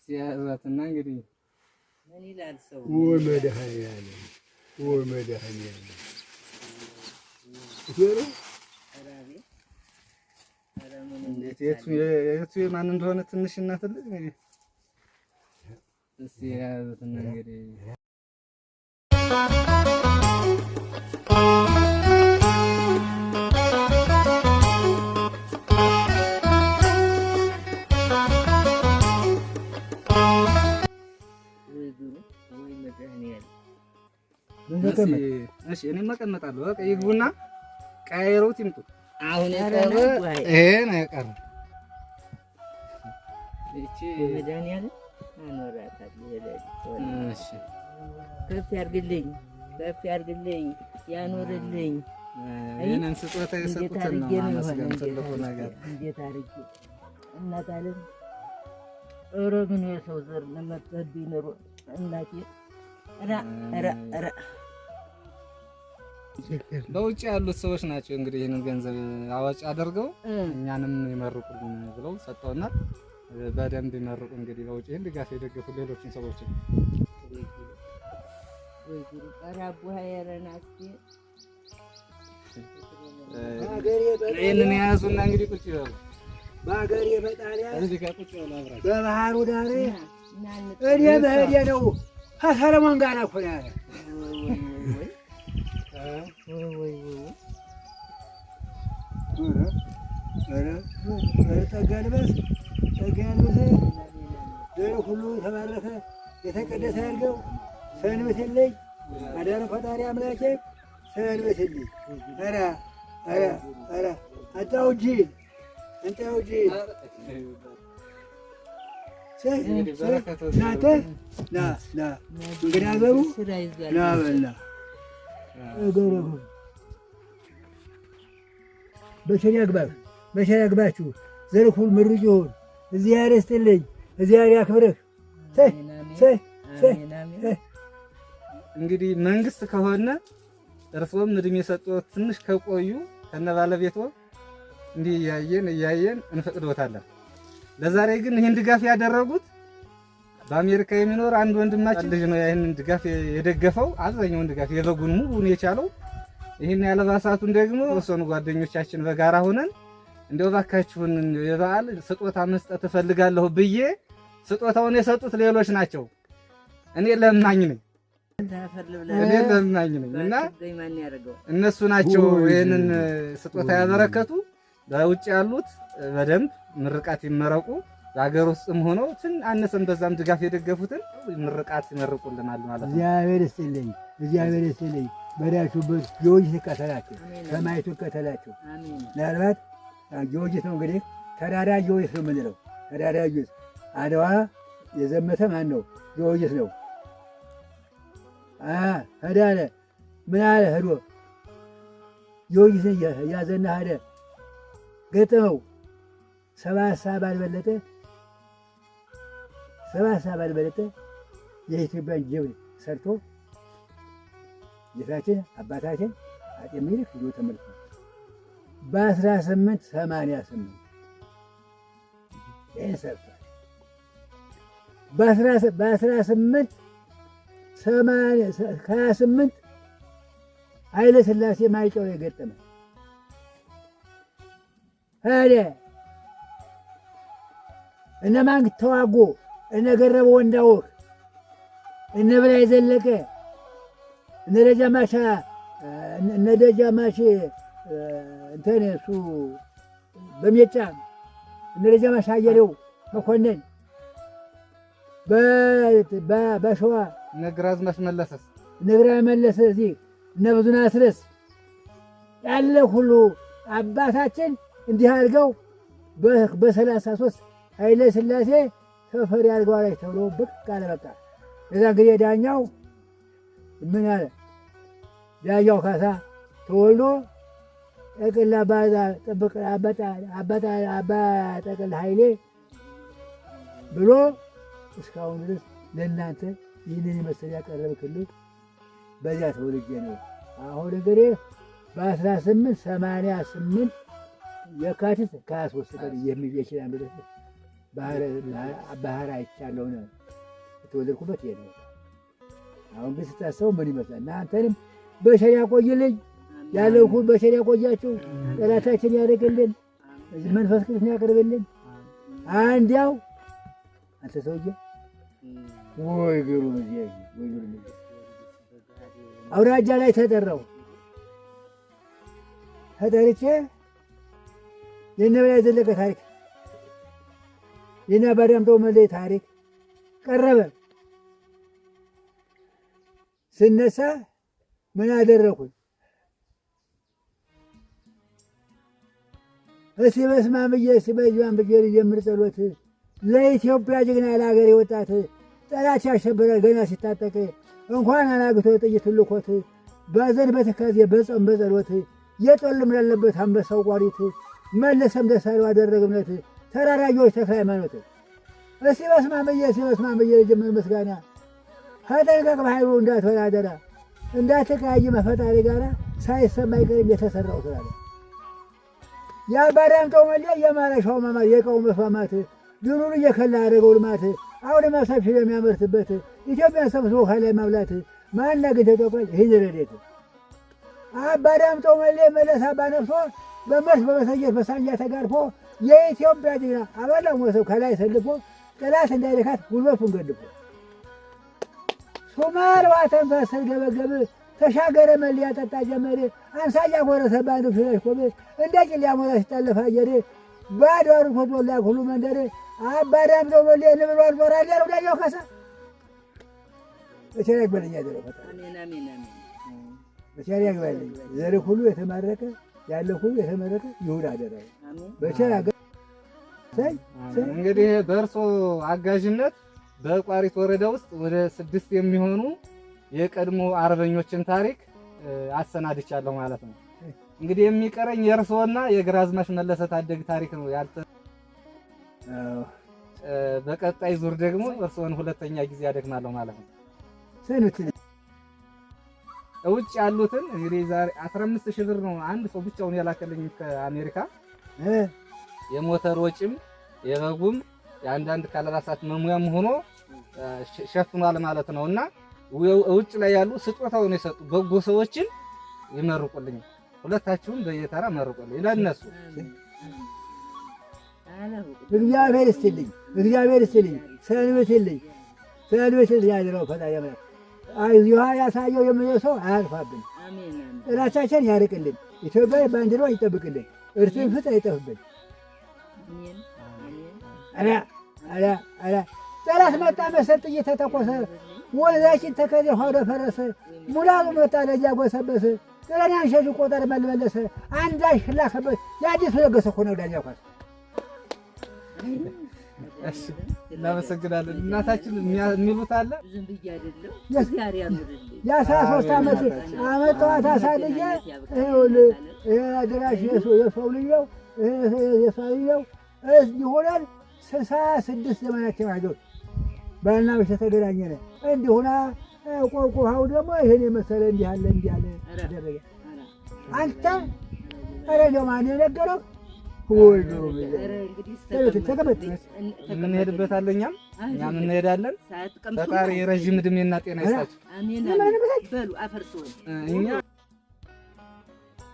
ሲያዟትና እንግዲህ ምን ይላል ሰው? ወይ መድኃኒዓለም ወይ መድኃኒዓለም እንዴት የቱ የቱ የማን እንደሆነ ትንሽ እና ትልቅ እንግዲህ እስኪ የያዙትና እንግዲህ ወይ ግሩ ወይ መድኃኒዓለም። እሺ እኔም እቀመጣለሁ። በቃ ይግቡና ቀያይረውት ይምጡ። አሁን የቀረ ይሄ ነው የቀረ። ይቺ ወይ መድኃኒዓለም አኖራታለሁ። እሺ ከፍ ያርግልኝ፣ ከፍ ያርግልኝ፣ ያኖርልኝ። ይህንን ስጦታ እንዴት የሰጡትን ነው አድርጌ ነው ማመስገን የሆነ? ትልቁ ነገር። እንዴት አድርጌ እናት አለም ኧረ ምን የሰው ዘር ለመጣብኝ ኑሮ እናቴ ኧረ ኧረ ኧረ በውጭ ያሉት ሰዎች ናቸው እንግዲህ ይህንን ገንዘብ አዋጭ አድርገው እኛንም ይመርቁልን ብለው ሰጠውናል። በደንብ ይመርቁ እንግዲህ በውጭ ይህን ድጋፍ የደገፉ ሌሎችን ሰዎችን ወይ ጉድ ወይ ጉድ! ኧረ አቡሀ ኧረ ናስቴ ይህንን የያዙና እንግዲህ ቁጭ ይበሉ። በሀገሬ በጣሊያን እዚህ ጋር ቁጭ ይበሉ አብራችሁ። በባህሩ ዳር እና እኔ መሄዴ ነው ከሰለሞን ጋር እኮ ነው ያለ። ወይ ወይ ወይ ወይ ኧረ ኧረ ኧረ ጸጋ ልበስ ጸጋ ልበስ ዘር ሁሉ የተባረከ የተቀደሰ ያድርገው። ሰንብትልኝ አዳነ ፈጣሪ አምላኬ ሰንብትልኝ። ኧረ ኧረ ኧረ አንጣው እጅ አንጣው እጅ እንግዲህ በረከቱ ናተ ና ና እንግዳ ገሩ ስራ ይዟል። ና በል ና እገሩ በቸር ያግባችሁ በቸር ያግባችሁ። ዘር ሁሉ ምሩቅ ይሁን። እግዚአብሔር ይስጥልኝ፣ እግዚአብሔር ያክብርህ። ተይ ተይ ተይ አሜን አሜን። እንግዲህ መንግስት ከሆነ እርስዎም እድሜ ሰጥቶት ትንሽ ከቆዩ ከነ ባለቤቶ እንዲህ እያየን እያየን እንፈቅዶታለን። ለዛሬ ግን ይህን ድጋፍ ያደረጉት በአሜሪካ የሚኖር አንድ ወንድማችን ልጅ ነው። ይህንን ድጋፍ የደገፈው አብዛኛውን ድጋፍ የበጉን ሙሉን የቻለው ይህን ያለባሳቱን ደግሞ ተወሰኑ ጓደኞቻችን በጋራ ሆነን እንደው እባካችሁን የበዓል ስጦታ መስጠት እፈልጋለሁ ብዬ ስጦታውን የሰጡት ሌሎች ናቸው። እኔ ለማኝ ነኝ። እኔ ለማኝ ነኝ እና ማን ያደርገው? እነሱ ናቸው ይህንን ስጦታ ያበረከቱ። በውጭ ያሉት በደንብ ምርቃት ይመረቁ። በሀገር ውስጥም ሆነው ትን አነሰን በዛም ድጋፍ የደገፉትን ምርቃት ይመርቁልናል ማለት ነው። እግዚአብሔር ይስጥልኝ፣ እግዚአብሔር ይስጥልኝ። በዳችሁበት ጊዮርጊስ ይከተላችሁ፣ ሰማዕቱ ይከተላችሁ። አሜን። ምናልባት ጊዮርጊስ ነው እንግዲህ ተራራ ጊዮርጊስ ነው የምንለው። ተራራ ጊዮርጊስ አድዋ የዘመተ ማን ነው? ጊዮርጊስ ነው። ሄደ አለ ምን አለ ሄዶ ጊዮርጊስን ያዘና ሄደ ገጠመው። 7 ሰዓት ባልበለጠ 7 ሰዓት ባልበለጠ የኢትዮጵያን ጀብድ ሰርቶ ጌታችን አባታችን አጤ ምኒልክ ይዞ ተመልሷል። በ1888 ይህን ሰርቷል። በ1828 ኃይለ ሥላሴ ማይጨው የገጠመ ሄደ። እነ ማን ተዋጉ? እነ ገረበ ወንዳወቅ፣ እነ በላይ ዘለቀ፣ እነ ደጃማች እነ ደጃማች እንትን እሱ በሜጫ እነ ደጃማች አየለው መኮንን በሸዋ እነ ግራዝማች መለሰስ እነ ግራኝ መለሰ እዚህ እነ ብዙነህ አስረስ ያለ ሁሉ አባታችን እንዲህ አድርገው በ33 ኃይለ ሥላሴ ተፈሪ አድርገዋለች ተብሎ ብቅ አለ። በቃ እዛ እንግዲህ ዳኛው ምን አለ? ዳኛው ካሳ ተወልዶ ጠቅል ጥብቅ አባ ጠቅል ኃይሌ ብሎ እስካሁን ድረስ ለእናንተ ይህንን የመሰለ ያቀረበ ክልል በዚያ ተወልጄ ነው። አሁን እንግዲህ በ1888 የካቲት ከ23 ቀን የሚችል ባህር አይቻለሁ ነው የተወለድኩበት ይሄ ነው። አሁን ግን ስታስበው ምን ይመስላል? እናንተንም በቸር ያቆይልኝ ያለው ሁሉ በቸር ያቆያችሁ፣ ጠላታችን ያደርግልን፣ መንፈስ ቅዱስ ያቅርብልን። አንዲያው አንተ ሰውዬ ወይ ግሩም ወይ ግሩም አውራጃ ላይ ተጠራው። ተጠርቼ የነ በላይ ዘለቀ ታሪክ የነ አባ ዳምጠው መለይ ታሪክ ቀረበ። ስነሳ ምን አደረኩኝ? እስኪ በስመ አብ ብዬ እስኪ በስመ አብ ብዬ ልጀምር ጸሎት ለኢትዮጵያ ጀግና ለሀገሬ ወጣት ጠላት ያሸበረ ገና ሲታጠቅ እንኳን አናግቶ ጥይት ልኮት ባዘን በትካዜ በጾም በጸሎት የጦልም ላለበት አንበሳው ቋሪት መለሰም ደሳለው አደረገ እምነት ተራራዮች ተክለ ሃይማኖት እስኪ በስመ አብ ብዬ እስኪ በስመ አብ ብዬ ልጀምር ምስጋና ተጠንቀቅ በኃይሉ እንዳትሆን አደራ እንዳትቀያይም ከፈጣሪ ጋራ ሳይሰማ አይቀርም የተሰራው ስራ የአባ ዳምጠው መለያ የማረሻው ማማት የእቃው መስማማት ድሩን እየከላ ያደረገው ልማት አሁን ሰፊ የሚያመርትበት ኢትዮጵያን ሰብስቦ ከላይ ማብላት ማን አግኝቶ ያውቃል ይህን ረድኤት? አባ ዳምጠው መለያ መለስ አባ ነፍሶ በመድፍ በመሰየት በሳንጃ ተጋርፎ የኢትዮጵያ ጀግና አበላ ሞሰብ ከላይ ሰልፎ ጠላት እንዳይነካት ጉልበቱን ገድፎ ሶማል ዋተን ገበገብ ተሻገረ መለያ ጠጣ ጀመር አምሳያ ጎረሰ ባንዱ ፊለሽኮብ እንደ ጭል ያሞራ ሲጠለፍ አየር ባዶ አርኮት ወላ ሁሉ መንደር አባ ዳምጠው መለያ ንብሏል ወራል ያለው ዳኛው ካሳ በቸር ያግባልኝ ያደረው ፈጣሪ በቸር ያግባልኝ። ዘር ሁሉ የተመረቀ ያለ ሁሉ የተመረቀ ይሁን አደራ በቸር እንግዲህ በእርሶ አጋዥነት በቋሪት ወረዳ ውስጥ ወደ 6 የሚሆኑ የቀድሞ አርበኞችን ታሪክ አሰናድቻለሁ ማለት ነው። እንግዲህ የሚቀረኝ የእርሶና የግራዝማች መለሰ ታደግ ታሪክ ነው ያልተ በቀጣይ ዙር ደግሞ እርሶን ሁለተኛ ጊዜ አደክማለሁ ማለት ነው። ሰኑት ውጭ ያሉትን እንግዲህ ዛሬ 15000 ብር ነው አንድ ሰው ብቻውን ያላከልኝ ከአሜሪካ የሞተር ወጪም የበጉም የአንዳንድ ካለራሳት መሙያም ሆኖ ሸፍኗል ማለት ነውና ውጭ ላይ ያሉ ስጦታውን የሰጡ በጎ ሰዎችን ይመርቁልኝ። ሁለታችሁም በየተራ መርቁልኝ ለነሱ። እግዚአብሔር ይስጥልኝ፣ እግዚአብሔር ይስጥልኝ፣ ሰንብትልኝ፣ ሰንብትልኝ ያድረው ፈጣሪ አምላክ። አይዞህ ያሳየው የምለው ሰው አያልፋብን፣ ጥላቻችን ያርቅልን፣ ኢትዮጵያ ባንዲራዋን ይጠብቅልን፣ እርትን ፍጥር አይጠፍብን። አላ አላ አላ ጠላት መጣ መሰል ጥይት ተተኮሰ፣ ወንዛችን ተከዜ ሆደ ፈረሰ፣ ሙላሉ መጣ ለእያ ጎሰበሰ፣ ጥለን አንሸሹ ቆጠር መልመለሰ፣ አንዳች ላከበት የአዲሱ ለገሰ እኮ ነው ዳኛው ካሳ። እሺ እናመሰግናለን። እናታችን የሚሉት አለ ዝም ብዬ አይደለም እግዚአብሔር ያኑርልኝ። የ13 ዓመት አመጣኋት አሳድጌ ይኸውልህ ይሄ አድራሽ የሰው ልጅ ነው የሰው ልጅ ነው ይሆናል 66 ዘመናችን አለው ባልና ሚስት ተገናኘን። እንዲሁና ቆርቆሃው ደግሞ ይሄን የመሰለ እንዲህ አለ እንዲህ አለ አደረገ። አንተ ኧረ እንደው ማን የነገረው? ወይ ግሩም ተቀመጥ። እንሄድበታለን፣ እኛም እንሄዳለን። ፈጣሪ ረዥም እድሜና ጤና ይስጣችሁ። አሜን በሉ አፈርሶን እኛ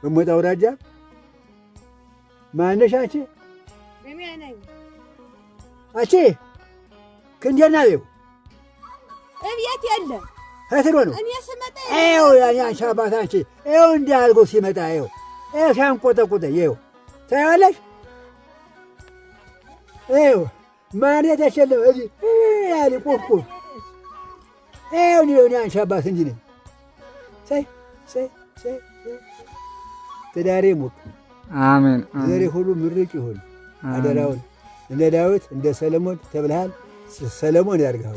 በሞጣ አውራጃ ማነሽ አንቺ? እኔ ነኝ። አንቺ ክንዴና ቤው እቤት የለም። እህት ነው። እኔ ስመጣ ይኸው ያኔ አንቺ አባት አንቺ ይኸው እንዲህ አድርጎ ሲመጣ ይኸው ይኸው ሲያንቆጠቁጠ ይኸው ታያለሽ። ይኸው ማን የተሸለመ እዚህ ያለ ቁፍቁፍ ይኸው እኔ አንቺ አባት እንዲህ ነኝ። ሰይ ሰይ ሰይ ትዳሬ ሙቅ አሜን። ዘሬ ሁሉ ምርቅ ይሁን። አደራውን እንደ ዳዊት እንደ ሰለሞን ተብለሃል። ሰለሞን ያድርግህ።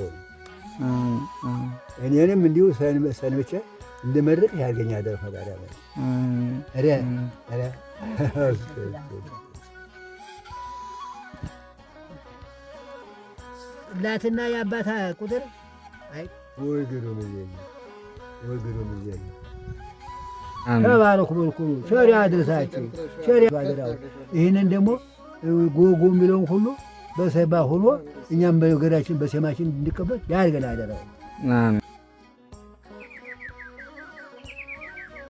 እኔንም እንዲሁ ሰንብቼ እንድመርቅ ያድርገኝ። አደራ ፈጣሪ። ኧረ ኧረ ጽላትና የአባታ ቁጥር ወይ ግሩም እያየ፣ ወይ ግሩም እያየ። ተባረኩ በልኩ፣ ቸር ያድርሳችሁ። ቸር ባደራው ይህንን ደግሞ ጎጎ የሚለውን ሁሉ በሰባ ሆኖ እኛም በገራችን በሰማችን እንዲቀበል ያድርገን አደራው። አሜን።